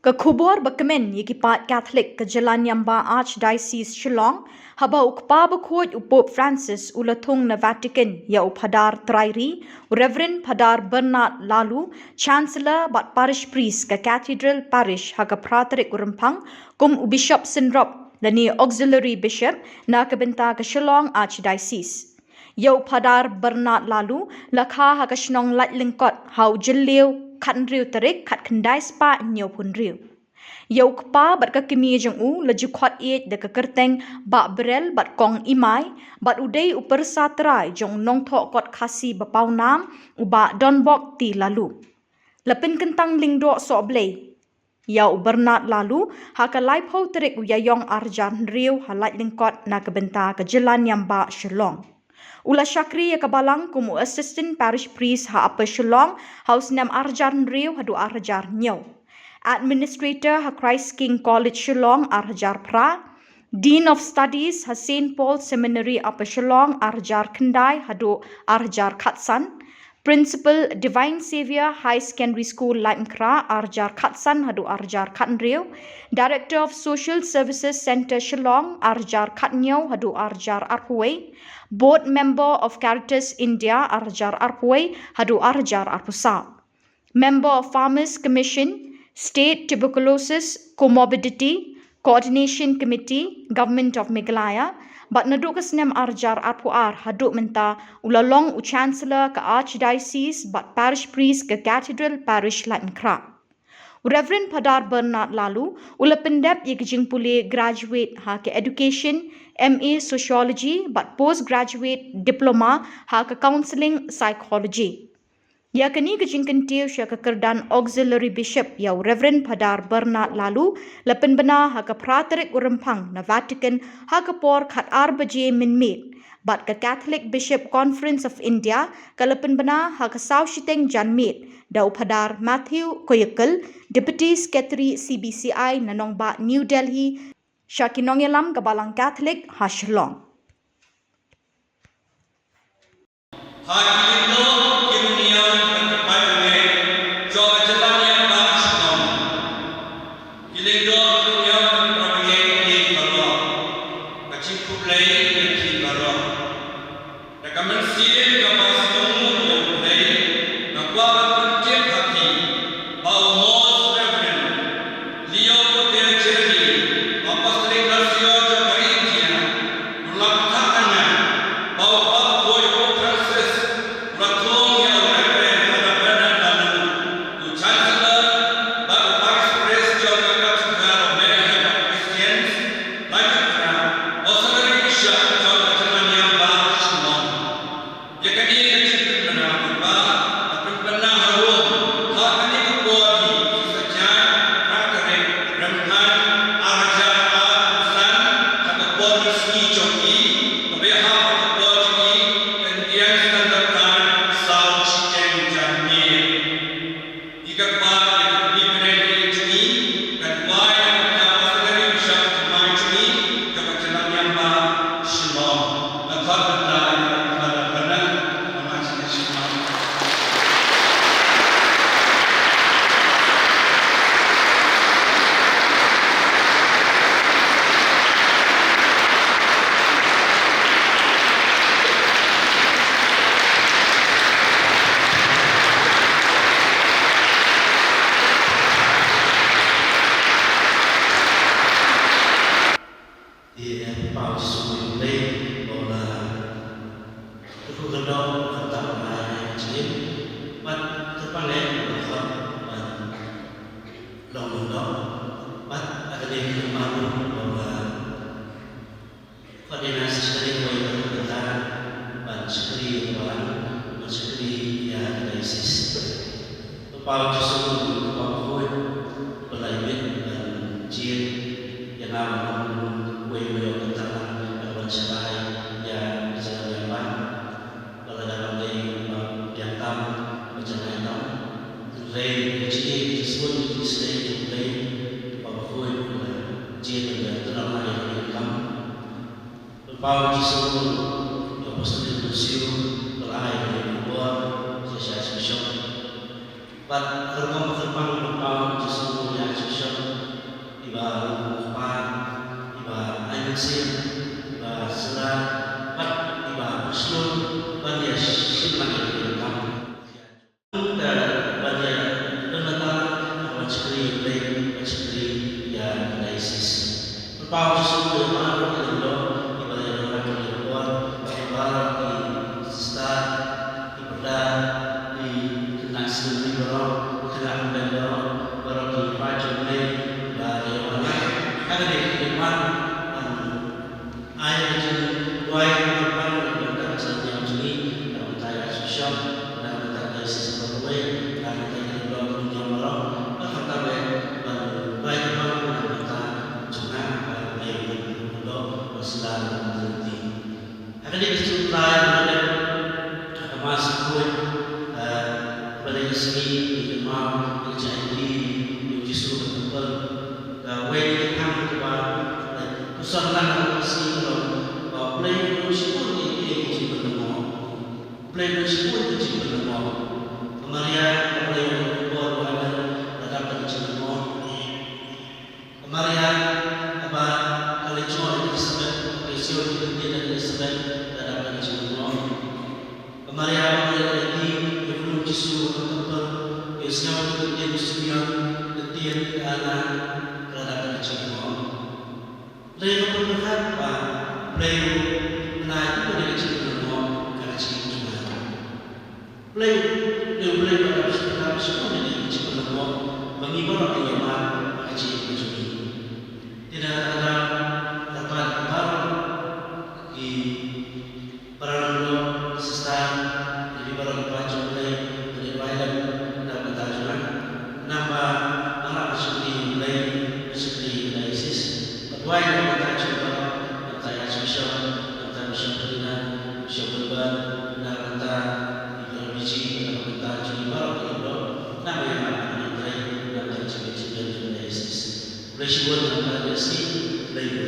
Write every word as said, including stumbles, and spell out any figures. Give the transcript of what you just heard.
Ka khubor ba kmen ïa ki paid Katholik ka Jyllaniamba Archdiocese Shillong, haba u Kpa Bakhuid u Pope Francis u la thung na Vatican ïa u Phadar Trai Ri, u Reverend Phadar Bernard Laloo, Chancellor bad Parish Priest ka Cathedral Parish ha ka phra tarik u Rymphang, kum u Bishop Synrop lane Auxiliary Bishop na ka bynta ka Shillong Archdiocese. Ïa u Phadar Bernard Laloo la kha ha ka shnong Laitlyngkot ha u Jylliew khathynriew tarik, khatkhyndai spah hynñiew phew hynriew. Ïa u kpa bad ka kmie jong u la ju khot ïeit da ka kyrteng Bah Brel bad Kong Imai, bad u dei u pyrsa trai jong u nongthoh kot Khasi ba pawnam, u Bah Donbok T Laloo. La pynkyntang lyngdoh sohblei ïa u Bernard Laloo ha ka laiphew tarik u Ïaïong arhajar hynriew ha Laitlyngkot na ka bynta ka Jyllaniamba Shillong. U la shakri ïa ka balang kum u Assistant Parish Priest ha Upper Shillong ha u snem arhajar hynriew haduh arhajar hynñiew, Administrator ha Christ King College Shillong arhajar phra, Dean of Studies ha Saint Paul Seminary Upper Shillong arhajar khyndai haduh arhajar khatsan, Principal, Divine Saviour High Secondary School, Laitumkhrah arhajar khatsan haduh arhajar khathynriew, Director of Social Services Centre Shillong arhajar khathynñiew haduh arhajar arphew wei, Board Member of Caritas India arhajar arphew wei haduh arhajar arphew saw, Member of Farmers Commission, State Tuberculosis Comorbidity Coordination Committee, Government of Meghalaya, bad naduh ka snem arhajar arphew ar haduh mynta u la long u Chancellor ka Archdiocese bad Parish Priest ka Cathedral Parish, Laitumkhrah. U Reverend Phadar Bernard Laloo u la pyndep ïa ka jingpule Graduate ha ka Education, M A Sociology bad Postgraduate Diploma ha ka Counselling Psychology. Ïa kane ka jingkyntiew sha ka kyrdan Auxiliary Bishop ïa u Reverend Phadar Bernard Laloo la pynbna ha ka phra tarik u Rymphang na Vatican ha ka por khatar baje mynmiet, bad ka Catholic Bishop Conference of India ka la pynbna ha ka saw shiteng janmiet da u Phadar Matthew Koyakul, Deputy Secretary C B C I na nongbah New Delhi, sha ki nongïalam ka Balang Catholic ha Shillong. Ha ki lyngdoh ki rynïeng bad ki paidbah jong ka jylla Myanmar Shillong. Ki lyngdoh ki rynïeng bad ki paidbah ïeit baroh, ka jingkhublei ïa phi baroh. Da ka mynsiem kaba sngewbha ïa U Blei, nga kwah ban pyntip ha phi ba u Most Reverend Leo Potter Jerry, u Apostolic Nuncio jong ka India, u la kynthah hangne ba u Kpa Bakhuid u Pope Francis u la thung ïa u Reverend Father Bernard Laloo, u Chancellor bad u Parish Priest jong ka Cathedral of Mary Help of Christians, Laitumkhrah, Auxiliary Bishop jong ka Jyllaniamba Shillong. Ïa kane ka jingpynbna kaba la pynbna ha Rome ha kane ka por hi, sa jaiñ phra tarik Rymphang arhajar arphew san, ha ka por mynsngi jong ki, kaba ïahap ha ka por jong ki Indian Standard Time, saw shiteng janmiet. Ïa kaba ïa ka kmie pyrshah ïa jong ngi, ka duwai na ka bynta u Auxiliary Bishop thymmai jong ngi jong ka jylla Myanmar, Shillong. Nga khot bynta ïa ka Father Bernard, Father Bernard Shillong. Ïa, ïa, pau sumai Blei, ba u la kyrkhu kyrdoh, kyrtang ba ïa jingim, bad kyrpang eh, ba u la khot, ban long lyngdoh, bad ha kane ka jingmut, ba u la Khot ïa nga secretary wei ka bynta ban shakri ïa ka balang, ban shakri ïa ka diocese. Ba u Jisu u Kpa Bakhuid ba la ïeit ban jied ïa nga ban long wei ba ïoh bynta ban ban shakri ïa ka jylla Myanmar. Ba la dang dei ba biang tam ba janai tam. Hynrei ka jingïeit ka jingïeit ka jingïeit ka jingïeit ka Kpa Bakhuid ba la jied ban ïa ka jylla Myanmar. Lyngba u Jisu, ïa u Apostolic Nuncio, ba la ai ïa u bor sha Archbishop. Bad ka rukom kyrpang lyngba u Jisu ïa u Archbishop, Sien ba sura bad iba shlur ban ïa shim lang ïa ki kam. Ka ban ïa don na ta ban shakri ïa Blei ban shakri ïa ka diocese. Ba u Jisu ïa mar ïa don iba ïa don la ka ïa por ïa mar ki sister ki brother ki khynnah sngewbha baroh ki khynnah convent baroh baroh ki paid jong Blei ba ïa mar la ka dei ki mar ban ai ka jingduwai ka ban ban ban ka jingïam jong ngi na ka bynta ka Archbishop na ka bynta ka diocese baroh kawei na ka bynta ki brother ki jong baroh ba kata be ban duwai ka ban na ka bynta jong nga ba Blei un doh ba sla na ka bynta Ha kane ka sut lai ba la dep ha ka Mass Khuid, eh, ba dei ka sngi ngi kynmaw ïa ka jingïaid ïa u Jisu ha ka templ. Kawei na ki thang kaba la pynshong lang ha ka sngi ka long ba U Blei un shibun ïa ki jingpynlyngngoh. U Blei un shibun ïa ki jingpynlyngngoh. Ka Maria kaba la ïoh ïa ka bor ba la dap da ka jinglyngngoh. Ka Maria kaba ka la ïoh ïa ka Elisabet, ka ïohsngew ïa ka ktien na ka Elisabet, la dap da ka jinglyngngoh. Ka Maria kaba la ïoh ïa ka ktien, ïa u Jisu ha ka templ, ka ïohsngew ïa ka ktien u Simeon, ka ktien ka Anna, la dap da ka jinglyngngoh. Lei ka pyrkhat ba Blei u nai ïa ka jinglyngngoh ka jingim jong nga. Blei, Blei, Blei ba dap, dap shibun ïa ka jingpynlyngngoh ba ngi baroh ngi ïoh mad ha ka jingim ka jong ngi. Te na kata ka daw kyrpad ïa baroh ki para lyngdoh, ki sister, ïa ki baroh ki paid jong U Blei, ban ïa duwai lem na ka bynta jong nga. Namar ba nga lah ban shakri ïa U Blei, ban shakri ïa ka diocese. Ban duwai na ka bynta jong ngi baroh, na ka bynta ïa Archbishop, na ka bynta Bishop Ferdinand, Bishop Wilbert, na ka bynta ïa ka R B G, na ka bynta jong ngi baroh ki lyngdoh, namar ïa nga ban ïa trei na ka bynta jong ka diocese. Blei shibun na ka bynta ka diocese, Blei u